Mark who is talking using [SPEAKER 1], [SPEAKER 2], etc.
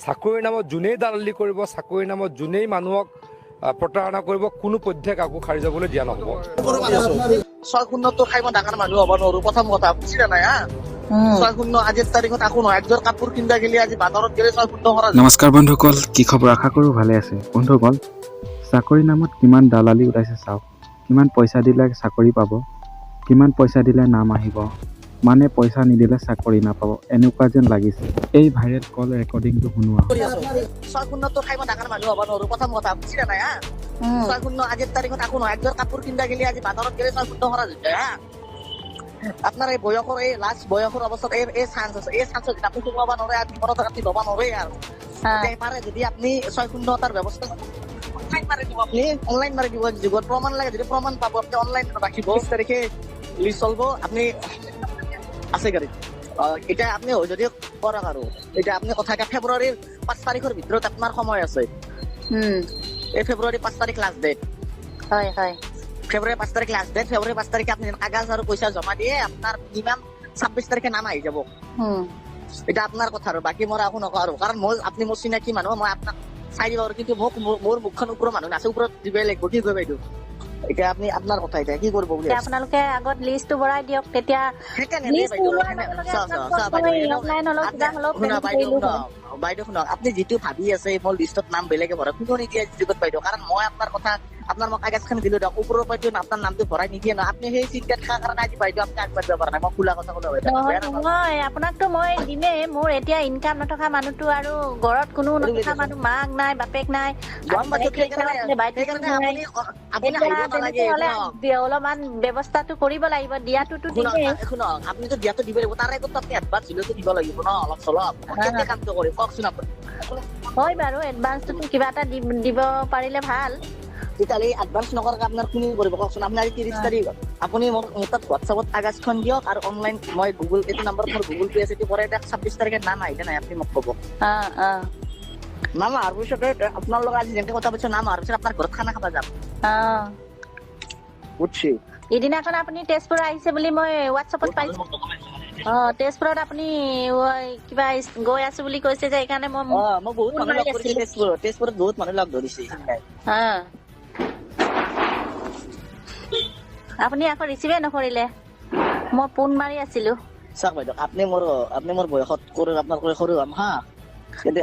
[SPEAKER 1] চাকৰিৰ নামত যোনেই দালালি কৰিব, চাকৰিৰ নামত যোনেই মানুহক প্ৰতাৰণা কৰিব, কোনো পধ্যে কাকো সাৰি যাবলৈ দিয়া নহ'ব।
[SPEAKER 2] 6-0 খাই মই ডাঙৰ মানুহ হ'ব নোৱাৰো, প্ৰথম কথা বুজিলা নাই? হা, 6-0 আজিৰ তাৰিখত একো নহয়। একযোৰ কাপোৰ কিনিবা গেলি আজি বাজাৰত গেলে 6-0 খৰচ।
[SPEAKER 3] নমস্কাৰ বন্ধুসকল, কি খবৰ? আশা কৰোঁ ভালে আছে। বন্ধুসকল, চাকৰিৰ নামত কিমান দালালি ওলাইছে চাওক। কিমান পইচা দিলে চাকৰি পাব, কিমান পইচা দিলে নাম আহিব, মানে পইচা নিদিলে চাকৰি নাপাব, এনেকুৱা যেন লাগিছে। এই ভাইৰেল কল ৰেকৰ্ডিংটো শুনোৱা।
[SPEAKER 2] কৰি আছো। 6-0 খাই মই ডাঙৰ মানুহ হ'ব নোৱাৰো, প্ৰথম কথা বুজিলা নাই? হা, 6-0 আজিৰ তাৰিখত একো নহয়। একযোৰ কাপোৰ কিনিবা গেলি আজি বাজাৰত গেলে 6-0 খৰচ হৈ যায়। হা, আপোনাৰ এই বয়সৰ, এই লাষ্ট বয়সৰ অৱস্থাত এই চান্স আছে। এই চান্সত যদি আপুনি সোমাব নোৱাৰে, আৰু জীৱনত আপুনি ল'ব নোৱাৰে। আৰু এতিয়া পাৰে যদি আপুনি 6-0 এটাৰ ব্যৱস্থা অনলাইন মাৰি দিব, আপুনি অনলাইন মাৰি দিব। যুগত প্ৰমাণ লাগে যদি প্ৰমাণ পাব, আপুনি অনলাইন ৰাখিব। 20 তাৰিখে লিষ্ট চলিব, আপুনি আছে গাড়ীত। এতিয়া আপুনি যদি কৰক আৰু এতিয়া আপুনি কথা, এতিয়া ফেব্ৰুৱাৰীৰ 5 তাৰিখৰ ভিতৰত আপোনাৰ সময় আছে। এই ফেব্ৰুৱাৰী 5 তাৰিখ লাষ্ট ডেট।
[SPEAKER 4] হয় হয়।
[SPEAKER 2] ফেব্ৰুৱাৰী 5 তাৰিখ লাষ্ট ডেট। ফেব্ৰুৱাৰী 5 তাৰিখে আপুনি কাগজ আৰু পইচা জমা দিয়ে, আপোনাৰ মিনিমাম 26 তাৰিখে নাম আহি যাব। এতিয়া আপোনাৰ কথা আৰু বাকী মই একো নকওঁ আৰু, কাৰণ মই আপুনি মোৰ চিনাকি মানুহ, মই আপোনাক চাই দিব পাৰো। কিন্তু মোক মোৰ মুখখন ওপৰৰ মানুহ নাছে, ওপৰত দিবই লাগিব। কি কয় বাইদেউ, এতিয়া আপুনি আপোনাৰ কথা, এতিয়া কি কৰিব বুলি
[SPEAKER 4] এতিয়া আপোনালোকে আগত লিষ্টটো ভৰাই দিয়ক, তেতিয়া
[SPEAKER 2] সেইকাৰণে
[SPEAKER 4] লিষ্টটো
[SPEAKER 2] বাইদেউ,
[SPEAKER 4] ওলোৱাৰ লগে লগে
[SPEAKER 2] চাওক, চাওক, চাওক,
[SPEAKER 4] আপোনালোকক
[SPEAKER 2] বাইদেউ,
[SPEAKER 4] মই
[SPEAKER 2] এনেও
[SPEAKER 4] অফলাইন হ'লেও
[SPEAKER 2] আপুনি
[SPEAKER 4] কিবা হ'লেও
[SPEAKER 2] শুনা
[SPEAKER 4] পেমেণ্ট
[SPEAKER 2] বাইদেউ,
[SPEAKER 4] কৰিলো
[SPEAKER 2] শুনক
[SPEAKER 4] হয়।
[SPEAKER 2] বাইদেউ, শুনক, আপুনি যিটো ভাবি আছে মোৰ লিষ্টত নাম বেলেগে ভৰাই কোনো নিদিয়ে যুগত বাইদেউ। কাৰণ মই আপোনাৰ কথা, আপোনাৰ মই কাগজখন দিলো দিয়ক, ওপৰৰ পৰাতো আপোনাৰ নামটো ভৰাই নিদিয়ে ন। আপুনি সেই চিন্তাত থকাৰ কাৰণে আজি বাইদেউ আপুনি আগবাঢ়িব পৰা নাই। মই খোলা কথা ক'লো বাইদেউ,
[SPEAKER 4] নহয়
[SPEAKER 2] বেয়া নাপাব।
[SPEAKER 4] নহয়, আপোনাকতো মই দিমেই। মোৰ এতিয়া ইনকাম নথকা মানুহটো আৰু ঘৰত কোনো
[SPEAKER 2] এইটো
[SPEAKER 4] নথকা
[SPEAKER 2] বুজিছো।
[SPEAKER 4] মানুহ, মাক নাই বাপেক নাই,
[SPEAKER 2] গম
[SPEAKER 4] আৰু
[SPEAKER 2] পাইছো,
[SPEAKER 4] ভাইটি এটাও
[SPEAKER 2] সেইকাৰণে
[SPEAKER 4] আছিলে, ভাইটিটো
[SPEAKER 2] সেইকাৰণে
[SPEAKER 4] নাই।
[SPEAKER 2] আপুনি
[SPEAKER 4] এতিয়া
[SPEAKER 2] আহিব নালাগে।
[SPEAKER 4] তেনেকে হ'লে
[SPEAKER 2] শুনক
[SPEAKER 4] অলপমান ব্যৱস্থাটো কৰিব লাগিব, দিয়াটোতো
[SPEAKER 2] শুনক
[SPEAKER 4] দিমেই।
[SPEAKER 2] শুনক, আপুনিতো দিয়াটো দিব লাগিব, তাৰে আগত আপুনি এডভান্স হ'লেওতো দিব লাগিব ন অলপ চলপ। মই কেনেকে কামটো কৰিম কওকচোন আপুনি?
[SPEAKER 4] হয় বাৰু, এডভান্সটোতো কিবা এটা দিব পাৰিলে ভাল।
[SPEAKER 2] তেতিয়াহ'লে এডভান্স নকৰাকে আপোনাৰ কোনে কৰিব কওকচোন? আপুনি আজি 30 তাৰিখ, আপুনি মোৰ তাত হোৱাটছএপত কাগজখন দিয়ক আৰু অনলাইন মই গুগল এইটো নাম্বাৰত মোৰ গুগল পে আছে, এইটো কৰাই দিয়ক। 26 তাৰিখে নাম আহিলে নাই আপুনি মোক ক'ব।
[SPEAKER 4] অ
[SPEAKER 2] নাম অহাৰ পিছতে আপোনাৰ লগত আজি যেনেকে কথা পাতিছো, নাম অহাৰ পিছত আপোনাৰ ঘৰত খানা খাব যাম। বুজছি?
[SPEAKER 4] ইদিনাখন আপুনি তেজপুৰ আহিছে বুলি মই হোৱাটছএপত পাইছো। তেজপুৰত আপুনি কিবা গৈ আছো বুলি কৈছে যে, সেইকাৰণে মই
[SPEAKER 2] মই বহুত
[SPEAKER 4] ফোন
[SPEAKER 2] মানুহ
[SPEAKER 4] মাৰি
[SPEAKER 2] লগ কৰিছো
[SPEAKER 4] আছিলো।
[SPEAKER 2] তেজপুৰত, তেজপুৰত বহুত মানুহ লগ ধৰিছে সেইদিনাই।
[SPEAKER 4] আপুনি আকৌ ৰিচিভে নকৰিলে, মই ফোন মাৰি আছিলো।
[SPEAKER 2] চাওক বাইদেউ, আপুনি মোৰ বয়সত কৰি আপোনাৰ কৰি সৰু হম হা, কিন্তু